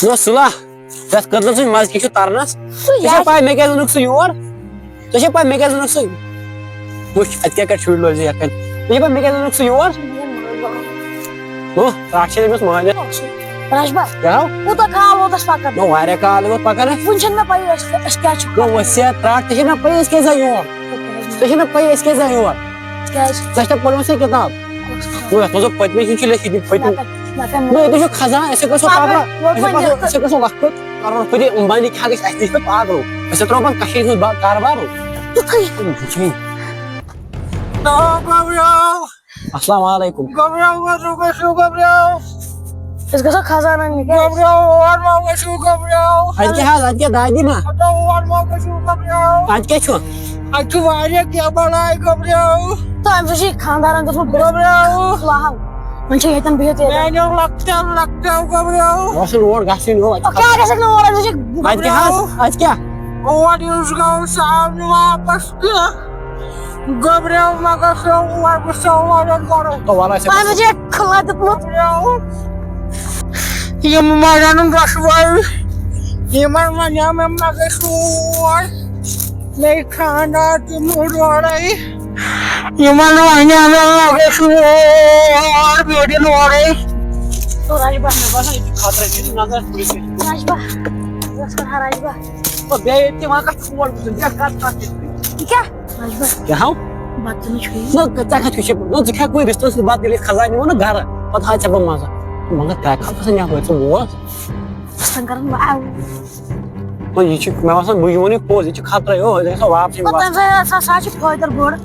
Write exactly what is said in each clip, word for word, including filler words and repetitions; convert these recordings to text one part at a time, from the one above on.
نو صلح، یتھ کٔدلس منٛز مزٕ کیٛاہ چھُ ترنس؟ ژےٚ چھےٚ پاے مےٚ کیٛازِ اوٚنُکھ سُہ یور؟ ژےٚ چھےٚ پاے مےٚ کیٛازِ اوٚنُکھ سُہ؟ وٕچھ، اتہِ کیٛاہ کتہِ شُرۍ لٲج ژےٚ یتھ کتہِ۔ ژےٚ چھےٚ پاے مےٚ کیٛازِ اوٚنُکھ سُہ یور؟ ہُہ، تتھ چھےٚ أمِس مٲلِس۔ راجبا، کیٛاہ ہو؟ کوٗتاہ کال ووت اَسہِ پکان؟ نو، واریاہ کال ووت پکان اَسہِ۔ وُنہِ چھَنہٕ مےٚ پَیی أسۍ، أسۍ کیٛازِ چھِ نو، پکان۔ وۄنۍ ژےٚ ترٛٹھ تہِ چھےٚ نہ پَیی أسۍ کیٛازِ آے یور۔ ژےٚ چھےٚ نہ پَیی أسۍ کیٛازِ آے یور۔ کیٛازِ؟ ژےٚ چھےٚ نہ پٔرمٕژ یہِ کِتاب؟ نہ، یَتھ منٛز اوس پٔتمہِ ہِنٛدۍ چھِ لیٚکھِتھ یِم پٔتِم۔ نہ، ییٚتہِ چھُ خزان، أسۍ کَتہِ گژھو پاگل؟ أسۍ کَتہِ گژھو، أسۍ کَتہِ گژھو لَکھ پٔتۍ؟ کَرور پٔتۍ اَمبانی کیٛاہ گژھِ اَسہِ نِش تہٕ پاگل؟ أسۍ ہَے ترٛاوو پَتہٕ کٔشیٖرِ ہُنٛد با-، کاربار۔ تُتھُے۔ السلام علیکم۔ گبریو، گبریو، گبریو۔ أسۍ گژھو خزانَن نِش۔ گبریو، اور ما گژھو گبریو۔ اَتہِ کیٛاہ حظ، اَتہِ کیٛاہ دادی ما؟ ہتو، اور ما گژھو گبریو۔ اَتہِ کیٛاہ چھُ؟ اَتہِ چھُ واریاہ کینٛہہ بَلاے گبریو۔ تہٕ اَمہِ سۭتۍ چھُ یہِ خانٛدارَن گوٚژھمُت گبریو۔ لَہَل۔ وۄنۍ چھِ ییٚتٮ۪ن بِہِتھ ییٚتٮ۪ن۔ میٛانیو لۄکٹیو لۄکٹیو گبریو۔ وۄنۍ چھُ اور گژھُن ہیوٗ۔ او، کیٛاہ گژھِ نہٕ اور؟ اَمہِ سۭتۍ چھِ اَتہِ کیٛاہ حظ؟ اَتہِ کیٛاہ؟ اور یُس گوٚو سُہ آو نہٕ واپَس کینٛہہ۔ گبریو ما گژھو اور وٕچھو اورٕ گۄڈٕ۔ تو وَلہٕ اَسہِ اَہَن حظ، یہِ کھُلا دیُتمُت۔ گبریو۔ یِم ما رَنُن رۄسوٲیی۔ یِمَن وَنیٛاو مےٚ ما گژھِ اور۔ مےٚ خانٛدار تہِ موٚر اورَے۔ یِمَن وَنیٛاو مےٚ ما گژھِ اور، مےٚ دِن اورَے۔ تو راجبا۔ مےٚ باسان، یہِ چھُ خطرٕ، یہِ چھُ نظر پُلِس۔ راجبا۔ بس کر ہا راجبا۔ تو بیٚیہِ ییٚتہِ تہِ وۄنۍ کَتھ چھُ اور گژھُن؟ کیٛاہ کَتھ کَتھ چھِ؟ یہِ کیٛاہ؟ راجبا۔ کیٛاہ ہاو؟ بَتہٕ تہِ نہ چھُے۔ نہ، ژٕ کیٛاہ کَتھ چھُے؟ نہ، ژٕ کھٮ۪کھ وۄنۍ رِستَس سۭتۍ بَتہٕ، ییٚلہِ أسۍ خزان نِمو نہ گَرٕ، پَتہٕ ہاوِ ژےٚ بہٕ مَزٕ۔ مگر ترٛےٚ کھَتھ گژھن یَپٲرۍ، ژٕ بوز۔ بَس تَن کَرَن بہٕ آو۔ وۄنۍ یہِ چھُ، مےٚ باسان، بہٕ چھُس وَنان یہِ پوٚز، یہِ چھُ خطرَے، ہو، أسۍ گژھو واپسٕے پَتہٕ واپس۔ تَمہِ ساتہٕ سا، سا چھِ فٲیدٕ بوٚڑ۔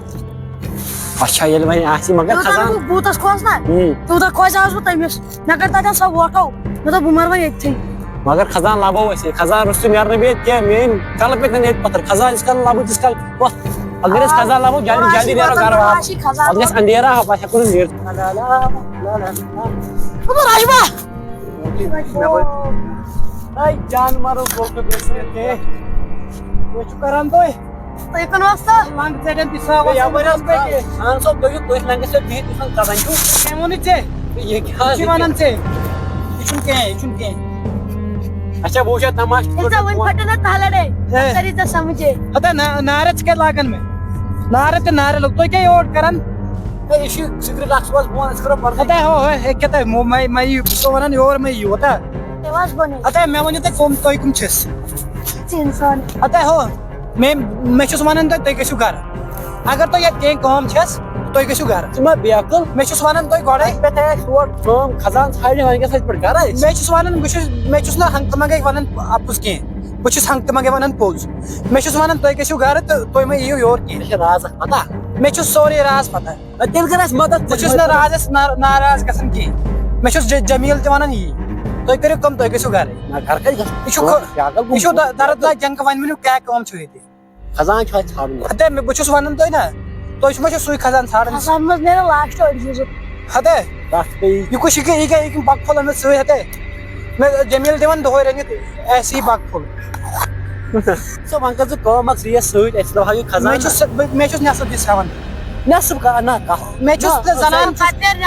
اچھا، ییٚلہِ وۄنۍ آسہِ، مگر دوٚپُن، خزان۔ بہٕ بوٗتَس کھوژ نہ، ہُم۔ تیوٗتاہ کھوژیٛاوُس بہٕ تٔمِس۔ مےٚ کٔر تَتٮ۪ن سۄ ووٹو، مےٚ دوٚپ، بہٕ مَرٕ وۄنۍ ییٚتھٕے۔ مگر خزان لَبو أسۍ، خزان روٚستُے نیرنہٕ بیٚیہِ ییٚتہِ کینٛہہ، میٛٲنۍ کَلہٕ پٮ۪ٹھ نہٕ ییٚتہِ پَتھر، خزان یُس کَلہٕ لَبو تِس کَلہٕ، پَتھ-، اگر أسۍ آ، خزان لَبو، جلدی، خزان جلدی نیرو گَرٕ واپَس۔ خزان پَتہٕ گژھِ اَندھیرا، ہا، پَتہٕ ہٮ۪کو نہٕ نیٖرِتھ۔ لا، لا، لا، لا، لا، لا۔ دوٚپُن، راجبا۔ مےٚ ووٚن، اے جانوَرو گوٚو تہٕ بیٚیہِ سۭتۍ تہِ۔ تُہۍ چھِو کَران تُہۍ؟ تُہۍ کُن اوس تہٕ؟ لنٛگ ژَٹن تہِ صاف ہے، اَصٕل یَپٲرۍ حظ پٲٹھۍ۔ خان صٲب، تُہۍ یُتھ، تُہۍ لنٛگس پٮ۪ٹھ بِہِتھ یُتھ زَن کَران چھُو۔ کٔمۍ ووٚنُے ژےٚ؟ یہِ کیٛاہ یہِ چھُے وَنان ژےٚ؟ یہِ چھُنہٕ کینٛہہ، یہِ چھُنہٕ کینٛہہ۔ اچھا، بہٕ وٕچھا تماشہٕ کِتھ پٲٹھۍ۔ ژےٚ وۄنۍ پھٹے نہ تھل اڑے۔ ہے۔ کری ژےٚ سمجھے۔ ہتا نا-، نارٕ ژٕ کیٛازِ لاگان مےٚ؟ نارٕ تہِ نارٕ لوٚگ۔ تُہۍ کیٛاہ یور کران؟ ہے، یہِ چھُ سِگریٹ اکھ صُبحس بہٕ وَنان، أسۍ کرو پَرُن۔ ہتا ہو، ہے، ہے، کیٛاہ تۄہہِ مو-، مَے-، مَے-، مَے-، سُہ وَنان یور مَے یِیِو، ہتا۔ تیٚلہِ حظ بَنٲیِو۔ ہتا، مےٚ ؤنِو تُہۍ کٕم، تُہۍ کٕم چھِس؟ ژٕ اِنسان۔ ہتا ہو، مےٚ، مےٚ چھُس وَنان تۄہہِ، تُہۍ گٔژھِو گَرٕ۔ اگر تۄہہِ یَتھ کینٛہہ کٲم چھَس، تُہۍ گٔژھِو گَرٕ۔ ژٕ ما بیقٕل؟ مےٚ چھُس وَنان تۄہہِ گۄڈَے۔ اَتہِ پٮ۪ٹھ آسہِ یور کٲم کھَسان ژھانٛڈنہِ، وۄنۍ گژھِ اَتہِ پٮ۪ٹھ گَرٕ أسۍ۔ مےٚ چھُس وَنان، بہٕ چھُس، مےٚ چھُس نہٕ ہنٛگتہٕ منٛگَے وَنان اَپُز کینٛہہ۔ بہٕ چھُس ہنٛگتہٕ منٛگَے وَنان پوٚز۔ مےٚ چھُس وَنان، تُہۍ گٔژھِو گَرٕ تہٕ تُہۍ مہ یِیِو یور کینٛہہ۔ مےٚ چھِ رازَس پَتہ۔ مےٚ چھُ سورُے راز پَتہ۔ اَدٕ تیٚلہِ کَر اَسہِ مَدَد۔ بہٕ چھُس نہٕ رازَس نا-، ناراض گژھان کینٛہہ۔ مےٚ چھُس ج-، جمیٖل تہِ وَنان یی۔ تُہۍ کٔرِو کٲم، تُہۍ گٔژھِو گَرٕ۔ نہ، گَرٕ کَتہِ گژھو؟ یہِ چھُ خ-، یہِ چھُ د-، دَرٕد لَگہِ جنٛگہٕ، وۄنۍ ؤنِو کیٛاہ کٲم چھُو ییٚتہِ؟ خزان چھُ اَتہِ ژھانٛڈُن۔ ہتے، مےٚ، بہٕ چھُس وَنان تۄہہِ نا، تُہۍ چھُو، ما چھُو سُے خزان ژھانٛڈان؟ خزان منٛز نیرِ last أڑۍ زٕ۔ ہتے۔ تَتھ پیٚیہِ۔ یہِ کُس، یہِ کیٛاہ، یہِ کیٛاہ، یہِ کیٛاہ بَکہٕ پھوٚل أنِتھ سۭتۍ ہتے؟ مےٚ، جمیٖل دِوان دۄہَے رٔنِتھ ایسی بَکہٕ پھوٚل۔ ژٕ وۄنۍ کر ژٕ کٲم اَکھ، ژٕ یہِ سۭتۍ، اَسہِ ترٛاوہاو یہِ خزان۔ مےٚ چھُس، بہٕ، مےٚ چھُس نٮ۪صٕف دِژ ہٮ۪وان۔ نٮ۪صٕف کَر، نہ، کَتھ؟ مےٚ چھُس نہ، تہِ زَنان،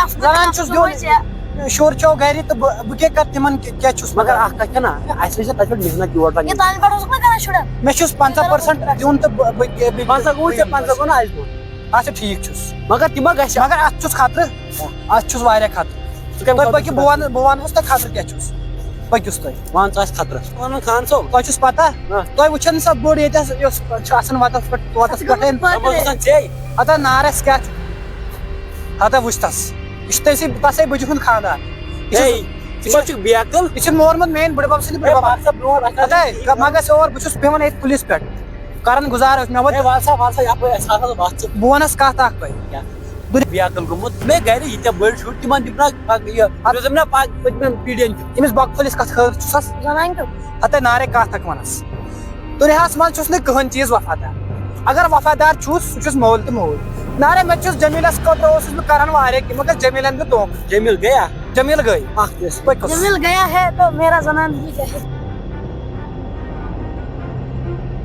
زَنان چھُس دیُن۔ شُر چھو گرِ تہٕ بہٕ، بہٕ کیٛاہ کرٕ تِمن، کیٛاہ، کیٛاہ چھُس بہٕ مگر کران؟ اکھ کتھ چھےٚ نا، اَسہِ وٕچھ نہ تَتہِ پٮ۪ٹھ محنت یور تام۔ یہِ تَمہِ پٮ۪ٹھ اوسُکھ نا کران شُرٮ۪ن؟ مےٚ چھُس پنٛژاہ percent دیُن تہٕ بہٕ، بہٕ، بہٕ، بہٕ پنٛژاہ گوٚو ژےٚ، پنٛژاہ گوٚو نا اَسہِ دیُن؟ اچھا، ٹھیٖک چھُس۔ مگر تہِ ما گژھِ؟ مگر اَتھ چھُس خطرٕ۔ اَتھ چھُس واریاہ خطرٕ۔ ژٕ کَمہِ تُہۍ خٲطرٕ پٔکِو، چھُکھ بہٕ وَنہٕ، بہٕ وَنہٕ حظ تۄہہِ خطرٕ کیٛاہ چھُس۔ پٔکِوس تُہۍ۔ وَن ژٕ اَسہِ خطرٕ۔ وَنُن خان صٲب۔ تۄہہِ چھُس پَتہ۔ ہاں۔ تۄہہِ وٕچھِو نہٕ سۄ بٔڑ ییٚتہِ حظ یۄس چھِ آسان وَتَس پٮ۪ٹھ، وَتَس پٮ۪ٹھَے۔ سۄ ما گژھان ژےٚ؟ ہَتہ نارَس کیٛاہ چھُ؟ ہَتہ وٕچھ تَس۔ یہِ چھُ تٔمۍ سٕے، تَسے بٕجہِ ہُنٛد خانٛدار۔ یہِ چھُ، ہے، ژٕ ما چھُکھ بیقٕل؟ یہِ چھُ مورمُت میٛٲنۍ بٕڈِ بَب سٕنٛدِ بٕڈِ ہے، بَب۔ پَکھ سا برونٛٹھ، اَتھ ہَتہ، ہَتہ۔ مَہ گژھ اور، بہٕ چھُس بیٚہوان أتھۍ پُلِس پٮ۪ٹھ۔ کَران گُزارٕ ٲسۍ مےٚ وَتہِ۔ ہے، وَل سا، وَل سا، یَپٲرۍ اَسہِ ہَسا وَتھ ژٕ۔ بہٕ وَنَس کَتھ اَکھ تۄہہِ۔ کیٛاہ؟ بہٕ بیقٕل گوٚمُت۔ مےٚ گَرِ ییٖتیٛاہ بٔڑۍ شُرۍ، تِمَن دیُت نہ پَتہٕ یہِ، اَتھ یُس زَن مےٚ پَتہٕ پٔتمٮ۪ن پیٖڈین دیُت۔ أمِس بَکہٕ پھٔلِس کَتھ خٲطرٕ چھُسَس؟ زَنانہِ کیُتھ؟ ہَتَے نارے کَتھ اَکھ وَنَس۔ دُنیاہَس منٛز چھُس نہٕ کٕہٕنۍ چیٖز وفادار۔ اگر وفادار چھُس، سُہ چھُس مول تہٕ موج۔ نارے مےٚ چھُس جمیٖلَس خٲطرٕ اوسُس بہٕ کَران واریاہ کینٛہہ، مگر جمیٖلَن دیُت دھوکہٕ۔ جمیٖل گٔیا؟ جمیٖل گٔے۔ اَکھ دِس۔ پٔکِو۔ جمیٖل گٔیا ہے تو میرا زَنان بھی گٔے۔